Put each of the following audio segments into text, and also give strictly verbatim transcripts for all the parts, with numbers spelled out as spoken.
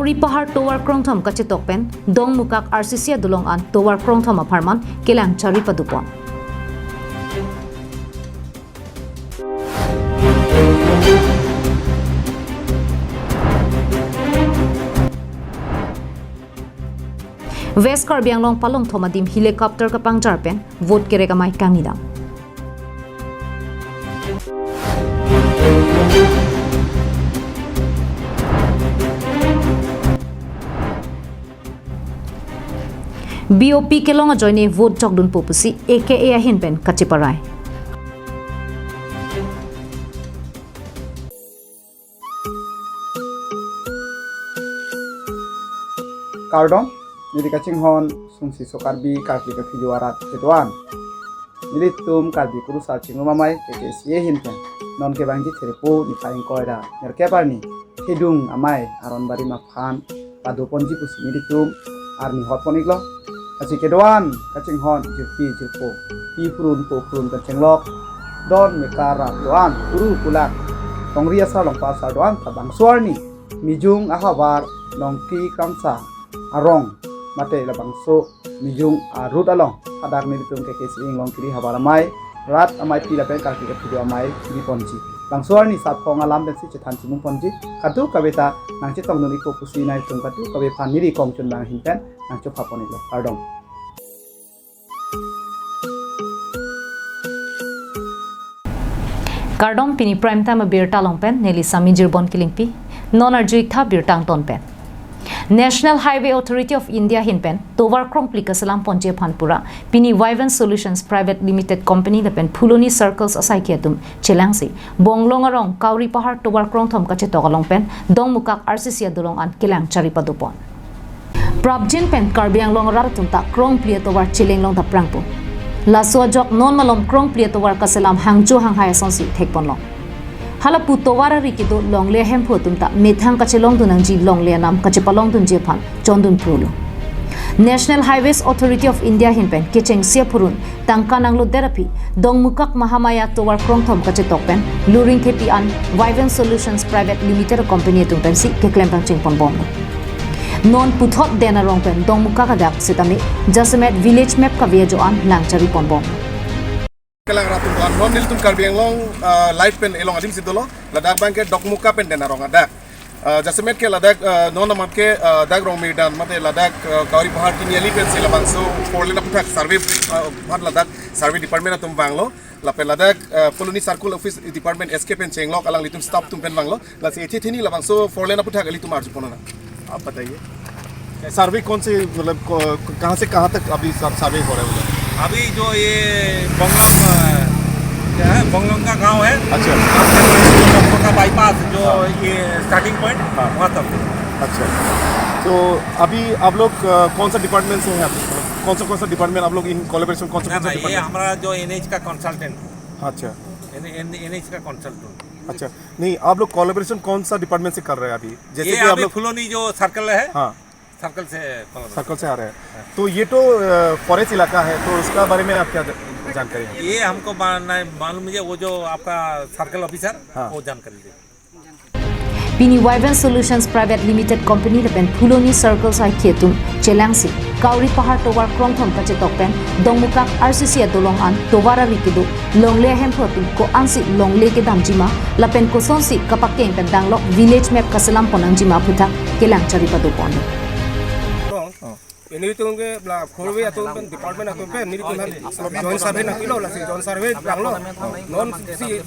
Ripahar tovar krongthom kachetok pen Dongmukak R C C adolong an tovar krongthom apharman kelang chari padopon. West Karbi Anglong palongthom adim helicopter kapangjar pen vote kerek amei kangni dam. B O P kelong ajoine vote jokdunpo pusi A K A ahin pen kacheparai. Kardom, neli kachinghon Sungsi Sokarbi, Karbi Kaphiju arat kedoan. Nelitum Karbi Kurusar Chingrum Amei K K C A ahin pen non kevangji Thirpo niphai ingkoi ra nerkep arni Thedung Amei aron barim aphan padoponji pusi nelitum arni hotpon iklo. Lasi kedoan kachinghon jirpi jirpo, pi phurun po phurun kachenglok, don mekar rat doan, kuru kulak, tongri asar longpa asar doan ta bangso arni Mijung ahavar Longki Kramsa arong mate labangso Mijung a road along hadak nelitum K K C A Inglong Kiri Havar Amei, Rat Amei pi lapen Karbi Kaphiju Amei kiri ponji. Bangso arni sat phong alam pensi chethan chimung ponji. Kadokave ta nangchetongdun ikpo pusi nangtum kadokave aphan neli kongchun bang ahin pen nangchopha pon iklo. Kardom. Kardom, pini Prime Time abirta along pen neli Sami Jirbon Kilingpi. Non arju iktha birta angton pen. National Highway Authority of India ahin pen tovar krongphli kaselam ponji aphan pura pini Viven Solutions Private Limited Company lapen Phuloni Circles asaikhi atum chelangsi Bonglong arong Kauri Pahar tovar krongthom kachetok along pen Dongmukak R C C adolong an kelang chari padopon. Prapjin pen Karbi Anglong arat atum ta krongphli atovar cheleng long ta prangpo. Laso ajok non malom krongphli atovar kaselam hangjo hanghai asonsi thekponlong. Halapu tovar ari kedo longle ahemphu atum ta methang kachelongdun nangji, longle anam kachepalongdunji aphan chondun prulo. National Highways Authority of India ahin pen kechengsi aphurun tangka nanglodet aphi Dongmukak Mahamaya tovar krongthom kachetok pen Luring Thepi an Viven Solutions Private Limited company atum pensi keklem pangcheng ponbomlo. Non puthot den arong pen Dongmukak adak sitame jasemet village map kave ajo an lang chari ponbom. Kelang rat atum doan, non nelitum Karbi Anglong, ah, live pen elong adim si dolo, ladak abang ke Dongmukak pen den arong adak. Ah, jasemet ke ladak, ah, non amat ke, ah, dak Rongmirdan mate ladak, ah, Kauri Pahar Tiniali pensi labangso four lane aphuthak survey, ah, aphan ladak survey department atum vanglo. Lapen ladak, ah, Phuloni Circle Office Department S K pen chenglok alanglitum staff atum pen vanglo. Lasi ithi thini labangso four lane aphuthak ilitum arju ponnang. आप बताइए, सर्वे कौन से, मतलब, को-, कहाँ से कहाँ तक अभी सब सर्वे हो रहा है उधर? अभी जो ये बंगलों, अ, क्या है, बंगलों का गांव है। अच्छा। गांव से जो बंगलों का बाईपास, जो हाँ। ये स्टार्टिंग पॉइंट, हाँ। वहाँ तक। अच्छा, तो अभी आप लोग, अ, कौन सा डिपार्टमेंट से हैं आप? कौन सा, कौन सा डिपार्टमेंट आप लोग इन कोलैबोरेशन, कौन सा, ना, कौन सा ना, ये डिपार्टमेंट? हमारा जो एनएच का कंसल्टेंट। अच्छा। एन-, एन-, एनएच का कंसल्टेंट। अच्छा, नहीं, आप लोग कोलैबोरेशन कौन सा डिपार्टमेंट से कर रहे हैं अभी? जैसे ये कि आप अभी लोग फुलोनी जो सर्कल है, हाँ। सर्कल से, सर्कल से आ रहे हैं। हाँ। तो ये तो, अ, फॉरेस्ट इलाका है, तो उसका बारे में आप क्या ज-, जानकारी है? ये हमको मा-, नहीं मालूम है, वो जो आपका सर्कल ऑफिसर, हाँ। वो जानकारी दे। Pini Viven Solutions Private Limited Company lapen Phuloni Circle asaikhi atum chelangsi Kauri Pahar tovar krongthom kachetok pen Dongmukak R C C adolong an tovar ari kedo longle ahemphu atum ko-ansi longle kedamjima lapen kosonsi kapakeng pen danglok village map kaselam ponnangjima aphuthak kelang chari padopon. Ini itum ke la survey atum pen, department atum pen, nelitum aphan joint survey nangpilo, lasi joint survey vanglo. Non si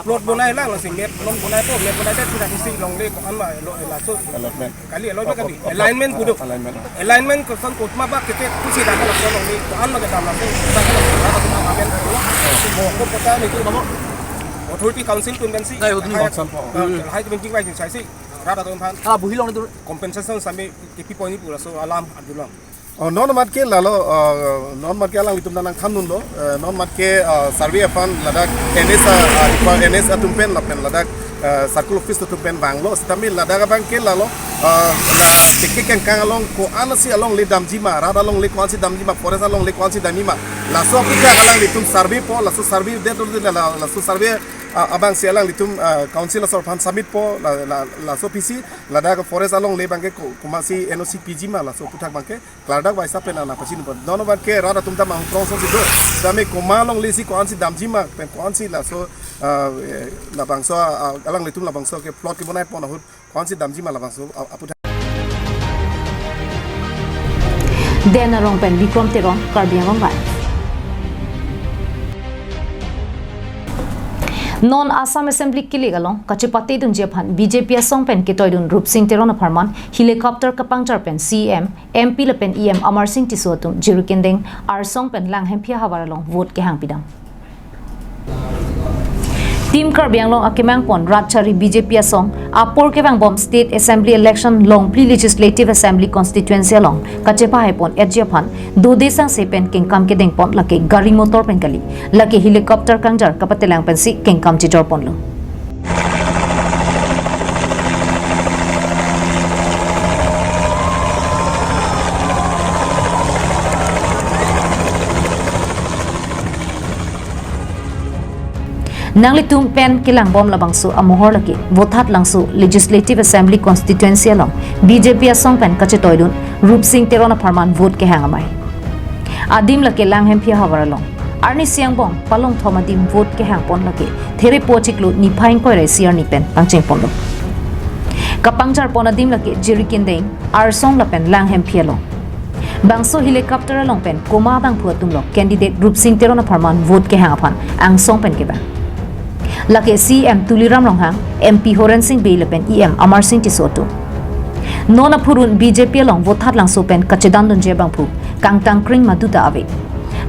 plot bonai lang, lasi map non bonaipo, map bonai det sudah si longle ko-an ma lo laso. Allotment. Kali allotment kali. Allotment kudu. Allotment. Allotment koson kot ma ba kete kusi dam laso longle ko-an ma kedam laso. Mo ko kota ni tu mo. Authority council atum pensi. Hai, hai. Concern po. Hai, hai, hai, hai, hai, hai, hai. Rat atum aphan. Ah, buhi long itu. Compensation sami kipi point ni pura so alam adulong. Oh, non amat ke lalo, ah, non amat ke alanglitum nangthandunlo, eh, non amat ke, ah, survey aphan ladak N S, ah, ah, depar-, N S atum pen lapen ladak, ah, circle office atum pen vanglo, sitame ladak abang ke lalo, ah, la, teke kangkang along ko-ansi alongle damjima, rat alongle ko-ansi damjima, forest alongle ko-ansi damjima. Laso aphuthak alanglitum survey po, laso survey det la, la, laso survey A-, abangsi alanglitum, ah, council asor aphan submit po la, la, laso apisi, ladak forest alongle abangke ko-, komatsi N O C piji ma laso aputhak abangke klardak bai sapen nangpachini po. Non abangke rat atum ta mangkrong songsi do. Tame komat alonglesi ko-ansi damji ma pen ko-ansi laso, ah, eh, labangso, ah, alanglitum labangso ke plot kebonai pon ahut ko-ansi damji ma labangso a-, aputhak. Dena Rong pen Bikrom Teron, Karbi Anglong Live. Non Assam Assembly kilik along kachepate dunji aphan B J P asong pen ketoidun Rupsing Teron apharman helicopter kapangjar pen C E M, M P lapen E M Amarsing Tisso atum Jirikindeng Arsong pen Langhemphi ahavar along vote kehang pidam. Team Karbi Anglong akemang pon rat chari B J P asong apor kevangbom State Assembly election Longphli Legislative Assembly constituency along kachepahai pon etji aphan dode sangse pen kengkam kedeng pon, lake gari motor pen kali, lake helicopter kangjar kapatelang pensi kengkam chejor ponlo. Nanglitum pen kelangbom labangso amohor lake Vothatlangso Legislative Assembly constituency along B J P asong pen kachetoidun Rupsing Teron apharman vote kehang amei. Adim lake Langhemphi ahavar along. Arnisi angbong palongthom adim vote kehang pon lake Therepo achiklo niphai ingkoi ra isi arni pen pangcheng ponlo. Kapangjar pon adim lake Jirikindeng, Arsong lapen Langhemphi along. Bangso helicopter along pen komat abangphu atumlo candidate Rupsing Teron apharman vote kehang aphan angsong pen kevang. Lake C E M Tuliram Ronghang, M P Horensing Bey lapen E M Amarsing Tisso atum. Non aphurun B J P along Vothatlangso pen kachedandunji abangphu kangtang kring maduta ave.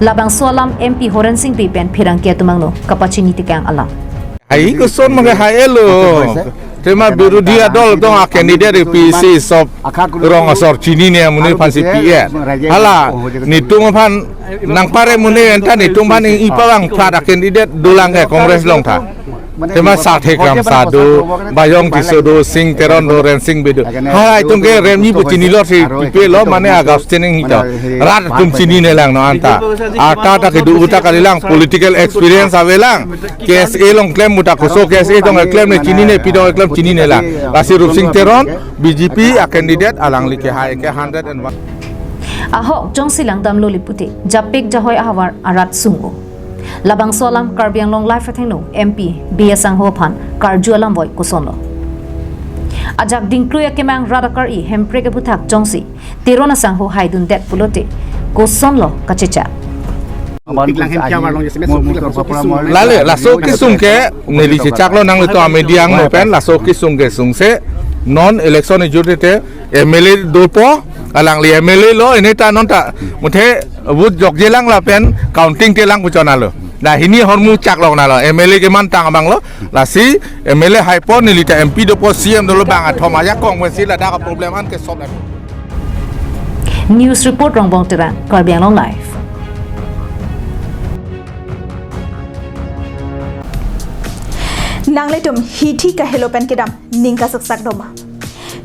Labangso alam M P Horensing Bey pen pherangke atum angno kapachini tekang alam. Hai koson mage hai elo. Tema birodhi adol tong a candidate A P C sop rong asor chinine amonit aphansi P A. Hala netum aphan nangpare amonit anta netum aphan ipavang plat a candidate dolang ke Congress along tha. Tema Sathe Kramsa do, Bayong Tisso do, Sing Teron do, Rensing Bey do. Hai atum ke remji pu chinilor si pipelo mane Augustine Enghee to. Rat atum chinine lang non anta. Arta ta kedo uta kalilang, political experience avelang. K S A along klem muta koso K S A tong klem ne chinine, pi tong klem chinine lang. Lasi Rupsing Teron, B J P a candidate alangli ke hai ke hundred and one. Ahok jongsi langdamlo lipute, japik jahoi ahavar arat sung-o. Labangso alam Karbi Anglong Live athengno M P Bey asangho aphan karju alam voi kosonlo. Ajak dingkrui akemang rat akari Hemprek aputhak jongsi Teron asangho haidundet pulote kosonlo kachechak. Lale, laso kesung ke neli chechaklo nanglitum a media angno pen, laso kesung ke sungse non election ejutete M L A dopo, alangli M L A lo, ini ta non ta muthe vote jokjelang lapen counting telang puchonalo. Dah hini ahormu chaklongnalo, M L A kemantang abanglo, lasi M L A haipo, neli ta M P dopo, C M dolo, bang athom ajakong pensi ladak problem an ke solve. News report Rongbong Terang, Karbi Anglong Live. Nanglitum hithi kahelo pen kedam ning kasaksak doma.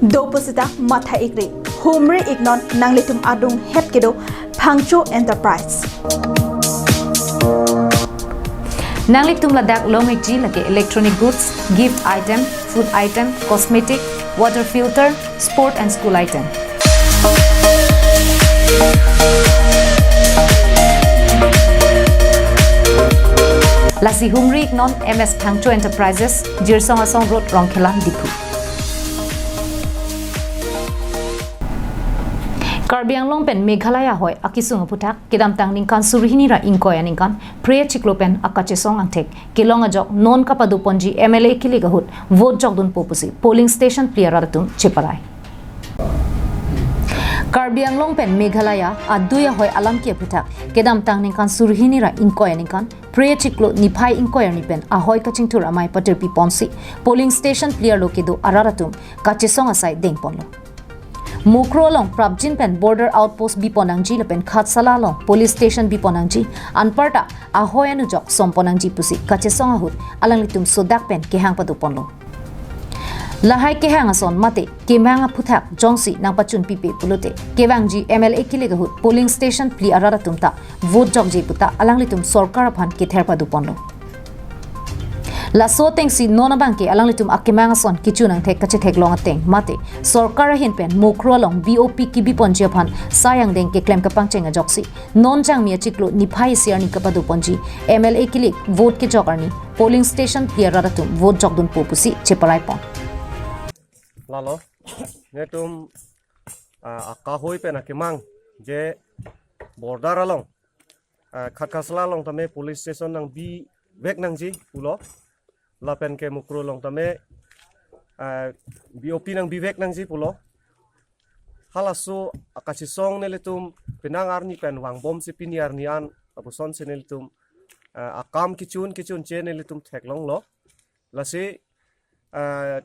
Do pusita matha ikri, humri iknon nanglitum adung het kedo Phangcho Enterprise. Nanglitum ladak long ikji lake electronic goods, gift item, food item, cosmetic, water filter, sport and school item. Lasi humri iknon M S Phangcho Enterprises, Jirsong Asong Road, Rongkhelan, Diphu. Karbi Anglong pen Meghalaya ahoi akesung aputhak kedamtang ningkan suri hini ra ingkoi aningkan Phre achiklo pen akachesong angthek kelong ajok non kapadoponji M L A kilik ahut vote jokdunpo pusi polling station phli arat atum cheparai. Karbi Anglong pen Meghalaya adui ahoi alam ke aputhak kedamtang ningkan suri hini ra ingkoi aningkan Phre achiklo niphai ingkoi arni pen ahoi kachingthur amei patirpi ponsi polling station phli arlo kedo arat atum kachesong asai dengponlo. Mukroh along prapjin pen border outpost bipon nangji lapen Khatsala along police station bipon nangji, anparta ahoi anujok sompon nangji pusi kachesong ahut alanglitum sodak pen kehang padoponlo. Lahai kehang ason mate kemang aputhak jongsi nangpachun pipe pulote kevangji M L A kilik ahut polling station phli arat atum ta vote jokje puta alanglitum sorkar aphan kether padoponlo. Laso atengsi non abangke alanglitum akemang ason kechun angthek kachetheklong ateng mate sorkar ahin pen Mukroh along B O P kebi ponji aphan sai angdeng keklem kapangcheng ajoksi non Jangmi achiklo niphai isi arni kapado ponji M L A kilik vote kejok arni polling station phli arat atum vote jokdunpo pusi cheparai pon. Lalo, netum, ah, akahoi pen akemang je border along, ah, Khatkharsala along tame police station nangbi vek nangji pulo, lapen ke Mukroh along tame, ah, B O P nangbi vek nangji pulo. Halaso akachesong nelitum penang arni pen vangbomsi pini arni an apusonsi nelitum, ah, akam kechun kechunche nelitum theklonglo. Lasi, ah,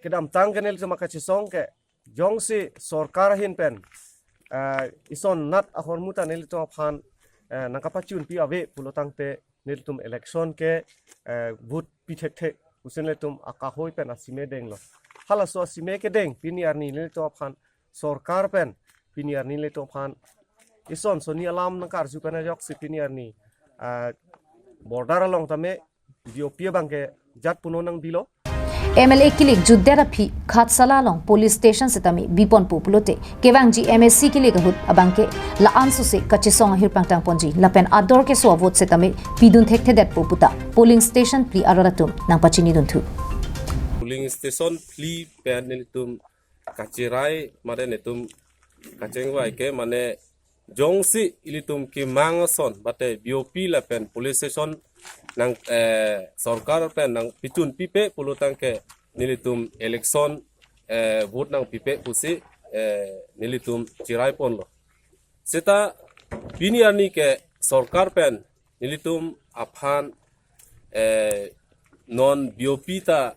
kedamtang ke nelitum akachesong ke jongsi sorkar ahin pen, ah, ison nat ahormu ta nelitum aphan, ah, nangkapachunpi ave pulo tangte nelitum election ke, ah, vote pi thekthe pusi nelitum akahoi pen asime denglo. Halaso asime kedeng pini arni nelitum aphan sorkar pen pini arni nelitum aphan ison soni alam nangkarju pen ajoksi pini arni, ah, border along tame B O P abangke jat puno nangbilo. M L A kilik jutdet aphi Khatkharsala along police station setame biponpo pulote kevangji M A C kilik ahut abangke la-an sose kachesong ahir pangtang ponji lapen ador keso avote setame pidun thekthedetpo puta polling station phli arat atum nangpachinidunthu. Polling station phli pen nelitum kacherai mate netum kachengvai ke mane jongsi ilitum kemang ason mate B O P lapen police station nang, eh, sorkar pen nangpichunpipe pulo tangke nelitum election, eh, vote nangpipe pusi, eh, nelitum cherai ponlo. Seta pini arni ke sorkar pen nelitum aphan, eh, non B O P ta,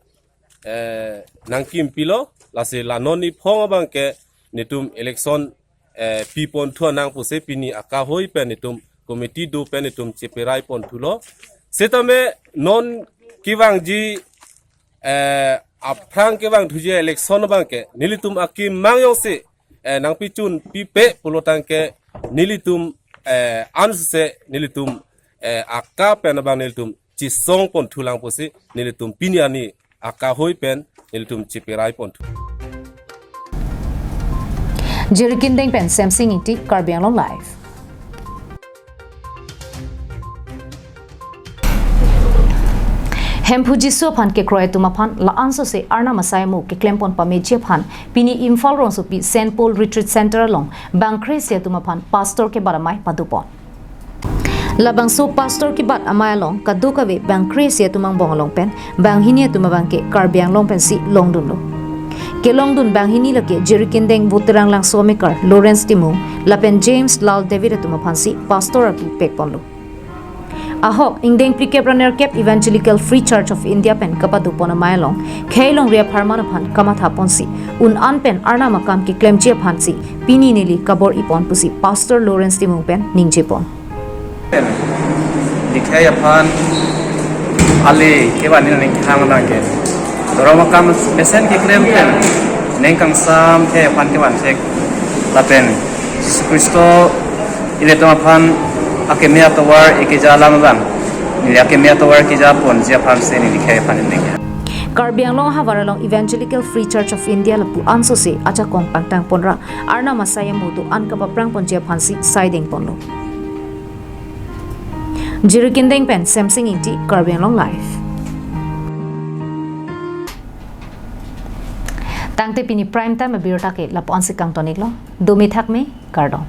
eh, nangkimpilo, lasi la non niphong abangke netum election, eh, piponthu nang pusi pini akahoi pen netum committee do pen netum cheparai ponthulo. Setame non kevangji, eh, aphrang kevangthuji election abangke nelitum akemang jongsi, eh, nangpichunpipe pulo tangke nelitum, eh, ansose nelitum, eh, aka pen abang nelitum chesong ponthulang pusi nelitum pini arni akahoi pen nelitum cheparai ponthu. Jirikindeng pen Semsing Ingti, Karbi Anglong Live. Hemphu Jisu aphan kekroi atum aphan la-an sose Arnam asai amo keklem pon pameji aphan pini Imphal rongsopi Saint Paul Retreat Center along bangkre isi atum aphan pastor kebat amei pado pon. Labangso pastor kebat amei along kadokave bangkre isi atum angbong along pen banghini atum abangke Karbi Anglong pensi longdunlo. Kelongdun banghini lake Jirikindeng Voterang Langso amekar Lawrence Timung lapen James Lal David atum aphansi pastor api pek ponlo. Ahok ingdeng phlikep ra nerkep Evangelical Free Church of India pen kapado pon amei along khei longri apharman aphan kamatha ponsi un an pen Arnam akam keklemji aphansi pini neli kabor-i pon pusi Pastor Lawrence Timung pen ningje pon. Dikhai aphan ale kevan nangkehang nangke. Dorom akam mesen keklem pen neng kangsam ke aphan kevan thek lapen Jisu Khristo ilitum aphan akeme atovar ekeja alam abang neli akeme atovar keja ponji aphansi neli khei aphan ningje. Karbi Anglong ahavar along Evangelical Free Church of India lapu ansose ajakong pangtang ponra Arnam asai amo do-an kapaprang ponji aphansi sai deng ponlo. Jirikindeng pen Semsing Ingti, Karbi Anglong Live. Tangte pini prime time abirta ke lapu ansi kangton-iklo. Dome thakme, kardom.